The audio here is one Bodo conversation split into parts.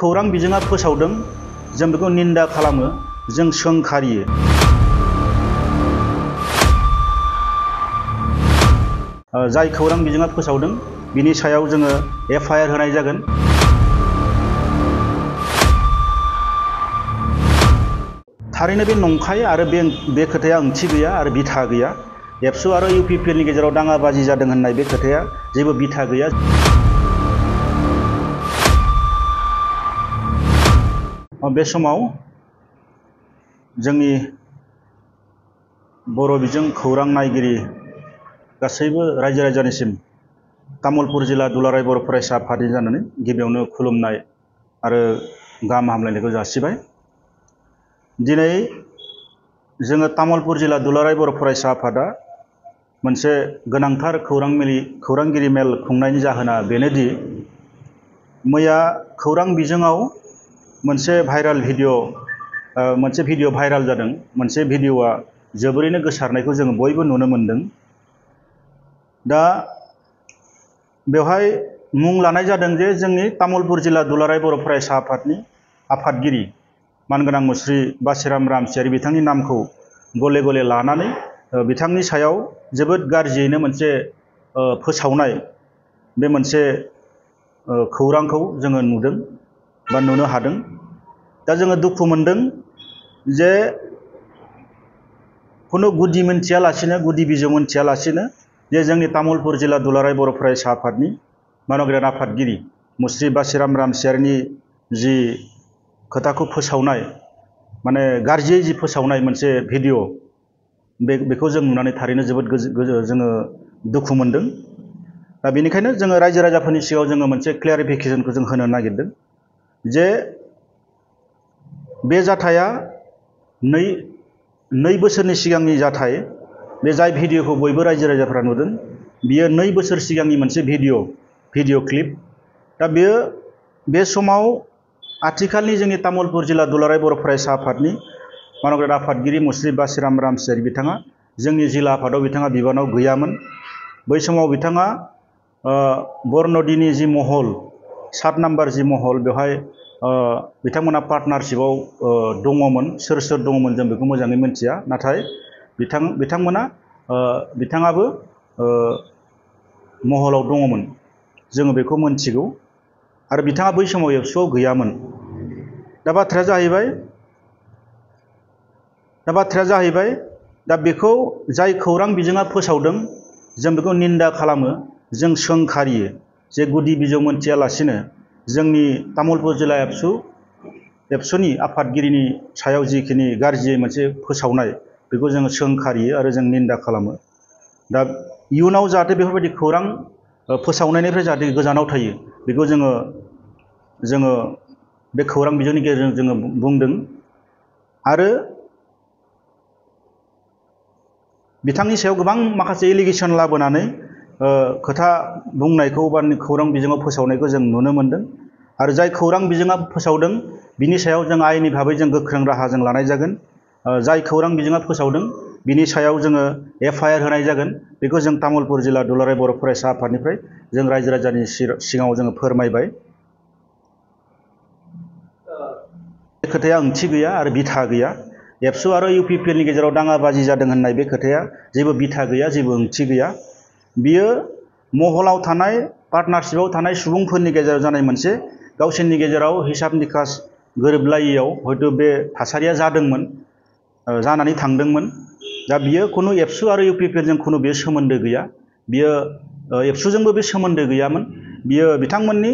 खौरां बिजोङा फोसावदों जों बेखौ निन्दा खालामो जों सोंखारियो। जाय खौरां बिजोङा फोसावदों बिनि सायाव जोङो FIR होनाय जागोन। थारैनो बे नंखाय आरो बे खोथाया ओंथि गैया आरो बिथा गैया। एबसु आरो UPPL नि गेजेराव दाङाबाजि जादों होननाय बे खोथाया जेबो बिथा गैया। बे समाव जोंनि बर' बिजों खौरां नायगिरि गासैबो रायजो राजानिसिम तामुलपुर जिल्ला दुलाराय बर' फरायसा आफादनि जानानै गिबियावनो खुलुमनाय आरो गाहाम हामलायनायखौ जासिबाय। दिनै जोङो तामुलपुर जिल्ला दुलाराय बर' फरायसा आफादा मोनसे गोनांथार खौरांगिरि मेल खुंनायनि जाहोना बेनोदि मैया खौरां बिजोङाव मोनसे भिडिअ भाइराल जादों। मोनसे भिडिअआ जोबोरैनो गोसारनायखौ जोङो बयबो नुनो मोनदों। दा बेवहाय मुं लानाय जादों जे जोंनि तामुलपुर जिल्ला दुलाराय बर' फरायसा आफादनि आफादगिरि मानगोनां मुस्रि बासिराम रामसियारि बिथांनि नामखौ गले गले लानानै बिथांनि सायाव जोबोद गाज्रियैनो मोनसे फोसावनाय बे मोनसे खौरांखौ जोङो नुदों बा नुनो हादों। दा जोङो दुखु मोनदों जे खुनु गुदि बिजौ मोनथियालासिनो जे जोंनि तामुलपुर जिल्ला दुलाराय बर' फरायसा आफादनि मानगोनां आफादगिरि मुस्रि बासिराम रामसियारिनि जि खोथाखौ फोसावनाय माने गाज्रियै जि फोसावनाय मोनसे भिडिअ बेखौ जों नुनानै थारैनो जोबोद जोङो दुखु मोनदों। दा बेनिखायनो जोङो रायजो राजाफोरनि सिगाङाव जोङो मोनसे क्लियारिफिकेसनखौ जों होनो नागिरदों जे बे जाथाया नै बोसोरनि सिगांनि जाथाय। बे जाय भिडिअखौ बयबो रायजो राजाफ्रा नुदों बियो 2 बोसोर सिगांनि मोनसे भिडिअ क्लिप। दा बेयो बे समाव आथिखालनि जोंनि तामुलपुर जिल्ला दुलाराय बर' फरायसा आफादनि मानगोनां आफादगिरि मुस्रि बासिराम रामसियारि बिथाङा जोंनि जिल्ला आफादाव बिथाङा बिबानाव गैयामोन। बै समाव बिथाङा बरन'दिनि जि महल 7 नाम्बार जि महल बेवहाय बिथांमोना पार्टनारशिपआव दङमोन। सोर दङमोन जों बेखौ मोजाङै मिथिया, नाथाय बिथाङाबो महलाव दङमोन जोङो बेखौ मोनथिगौ आरो बिथाङा बै समाव एबसुआव गैयामोन। दा बाथ्राया जाहैबाय दा बेखौ जाय खौरां बिजोङा फोसावदों जों बेखौ निन्दा खालामो जों सोंखारियो जे गुदि बिजौ मोनथियालासिनो जोंनि तामुलपुर जिल्ला एबसुनि आफादगिरिनि सायाव जिखिनि गाज्रियै मोनसे फोसावनाय बेखौ जोङो सोंखारियो आरो जों निन्दा खालामो। दा इयुनाव जाहाथे बेफोरबायदि खौरां फोसावनायनिफ्राय जाहाथे गोजानाव थायो बेखौ जोङो बे खौरां बिजोंनि गेजेरजों जोङो बुंदों। आरो बिथांनि सायाव गोबां माखासे एलिगेसन लाबोनानै खोथा बुंनायखौ बा खौरां बिजोङाव फोसावनायखौ जों नुनो मोनदों। आरो जाय खौरां बिजोङा फोसावदों बिनि सायाव जों आयेननि भाबै जों गोख्रों राहा जों लानाय जागोन। जाय खौरां बिजोङा फोसावदों बिनि सायाव जोङो FIR होनाय जागोन। बेखौ जों तामुलपुर जिल्ला दुलाराय बर' फरायसा आफादनिफ्राय जों रायजो राजानि सिगाङाव जोङो फोरमायबाय। बे खोथाया ओंथि गैया आरो बिथा गैया। एबसु आरो UPPL नि गेजेराव दाङाबाजि जादों होननाय बे खोथाया जेबो बिथा गैया, जेबो ओंथि गैया। बियो महलाव थानाय पार्टनारशिपआव थानाय सुबुंफोरनि गेजेराव जानाय मोनसे गावसोरनि गेजेराव हिसाब निकास गोरोबलायैयाव हयथ' बे थासारिया जादोंमोन, जानानै थांदोंमोन। दा बियो खुनु एबसु आरो UPPL जों खुनु बे सोमोन्दो गैया। बियो एबसुजोंबो बे सोमोन्दो गैयामोन। बियो बिथांमोननि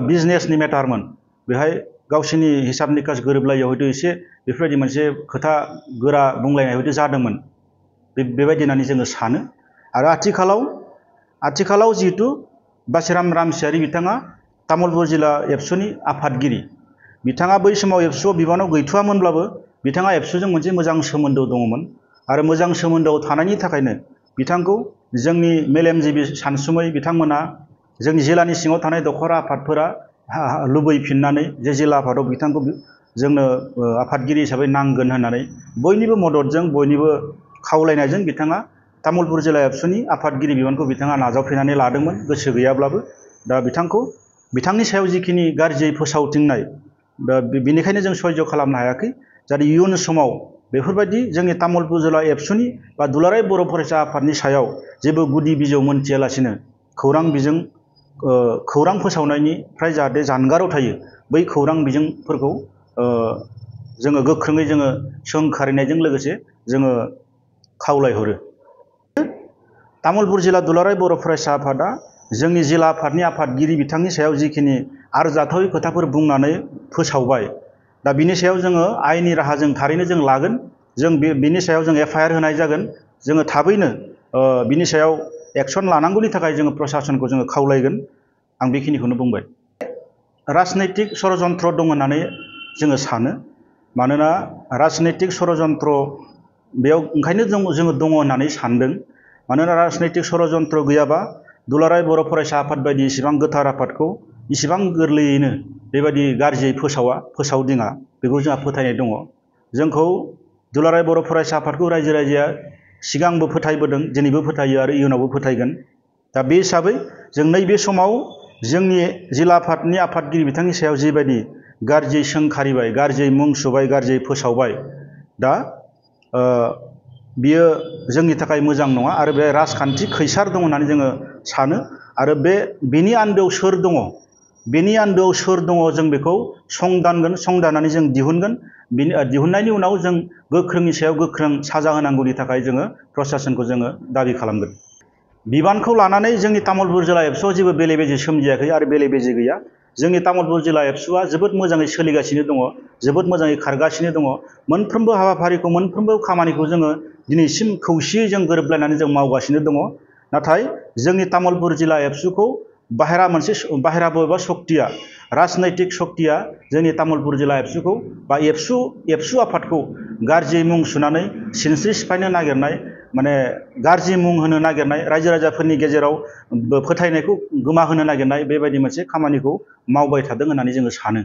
बिजनेसनि मेटारमोन। बेहाय गावसोरनि हिसाब निकास गोरोबलायैयाव हयथ' एसे बेफोरबायदि मोनसे खोथा गोरा बुंलायनाय हयथ' जादोंमोन बेबायदि होननानै जोङो सानो। आरो आथिखालाव जिहेतु बासिराम रामसियारि बिथाङा तामुलपुर जिल्ला एबसुनि आफादगिरि, बिथाङा बै समाव एबसुआव बिबानाव गैथ'वामोनब्लाबो बिथाङा एबसुजों मोनसे मोजां सोमोन्दो दङमोन। आरो मोजां सोमोन्दोआव थानायनि थाखायनो बिथांखौ जोंनि मेलेमजिबि सानसुमै बिथांमोना जोंनि जिल्लानि सिङाव थानाय दखरा आफादफोरा लुबैफिननानै जे जिल्ला आफादाव बिथांखौ जोंनो आफादगिरि हिसाबै नांगोन होननानै बयनिबो मददजों बयनिबो खावलायनायजों बिथाङा तामुलपुर जिल्ला एबसुनि आफादगिरि बिबानखौ बिथाङा नाजावफैनानै लादोंमोन गोसो गैयाब्लाबो। दा बिथांखौ बिथांनि सायाव जिखिनि गाज्रियै फोसावथिंनाय बेनिखायनो जों सह्य खालामनो हायाखै जाहाथे इयुन समाव बेफोरबायदि जोंनि तामुलपुर जिल्ला एबसुनि बा दुलाराय बर' फरायसा आफादनि सायाव जेबो गुदि बिजौ मोनथियालासिनो खौरां बिजों खौरां फोसावनायनिफ्राय जाहाथे जानगाराव थायो बै खौरां बिजोंफोरखौ जोङो गोख्रोङै जोङो सोंखारिनायजों लोगोसे जोङो खावलायहरो। तामुलपुर जिल्ला दुलाराय बर' फरायसा आफादा जोंनि जिल्ला आफादनि आफादगिरि बिथांनि सायाव जिखिनि आरजाथावै खोथाफोर बुंनानै फोसावबाय दा बिनि सायाव जोङो आयेननि राहाजों थारैनो जों लागोन। जों बिनि सायाव जों एफआइआर होनाय जागोन। जोङो थाबैनो बिनि सायाव एक्सन लानांगौनि थाखाय जोङो प्रसासनखौ जोङो खावलायगोन। आं बेखिनिखौनो बुंबाय। राजनैतिक षड़यन्त्र दं होननानै जोङो सानो। मानोना राजनैतिक षड़यन्त्र बेयाव ओंखायनो जोङो दङ होननानै सानदों। मानोना राजनैतिक षड़यन्त्र गैयाबा दुलाराय बर' फरायसा आफाद बायदि इसिबां गोथार आफादखौ इसिबां गोरलैयैनो बेबायदि गाज्रियै फोसावदिङा बेखौ जोंहा फोथायनाय दङ। जोंखौ दुलाराय बर' फरायसा आफादखौ रायजो राजाया सिगांबो फोथायबोदों, दिनैबो फोथायो आरो इयुनावबो फोथायगोन। दा बे हिसाबै जों नैबे समाव जोंनि जिल्ला आफादनि आफादगिरि बिथांनि सायाव जिबायदि गाज्रियै सोंखारिबाय, गाज्रियै मुं सुबाय, गाज्रियै फोसावबाय, दा बियो जोंनि थाखाय मोजां नङा आरो बे राजखान्थि खैसार दं होननानै जोङो सानो। आरो बेनि आन्दोआव सोर दङ, बेनि आन्दोआव सोर दङ जों बेखौ संदानगोन, संदाननानै जों दिहुनगोन। दिहुननायनि उनाव जों गोख्रोंनि सायाव गोख्रों साजा होनांगौनि थाखाय जोङो प्रसासनखौ जोङो दाबि खालामगोन। बिबानखौ लानानै जोंनि तामुलपुर जिल्ला एबसुआव जेबो बेले बेजे सोमजियाखै आरो बेले बेजे गैया। जोंनि तामुलपुर जिल्ला एबसुआ जोबोद मोजाङै सोलिगासिनो दङ, जोबोद मोजाङै खारगासिनो दङ। मोनफ्रोमबो हाबाफारिखौ, मोनफ्रोमबो खामानिखौ जोङो दिनैसिम खौसेयै जों गोरोबलायनानै जों मावगासिनो दङ। नाथाय जोंनि तामुलपुर जिल्ला एबसुखौ बाहेरा बबेबा शक्तिया, राजनैतिक शक्तिया जोंनि तामुलपुर जिल्ला एबसुखौ बा एबसु आफादखौ गाज्रि मुं सुनानै सिनस्रि सिफायनो नागिरनाय, माने गाज्रि मुं होनो नागिरनाय, रायजो राजाफोरनि गेजेराव फोथायनायखौ गोमाहोनो नागिरनाय बेबायदि मोनसे खामानिखौ मावबाय थादों होननानै जोङो सानो।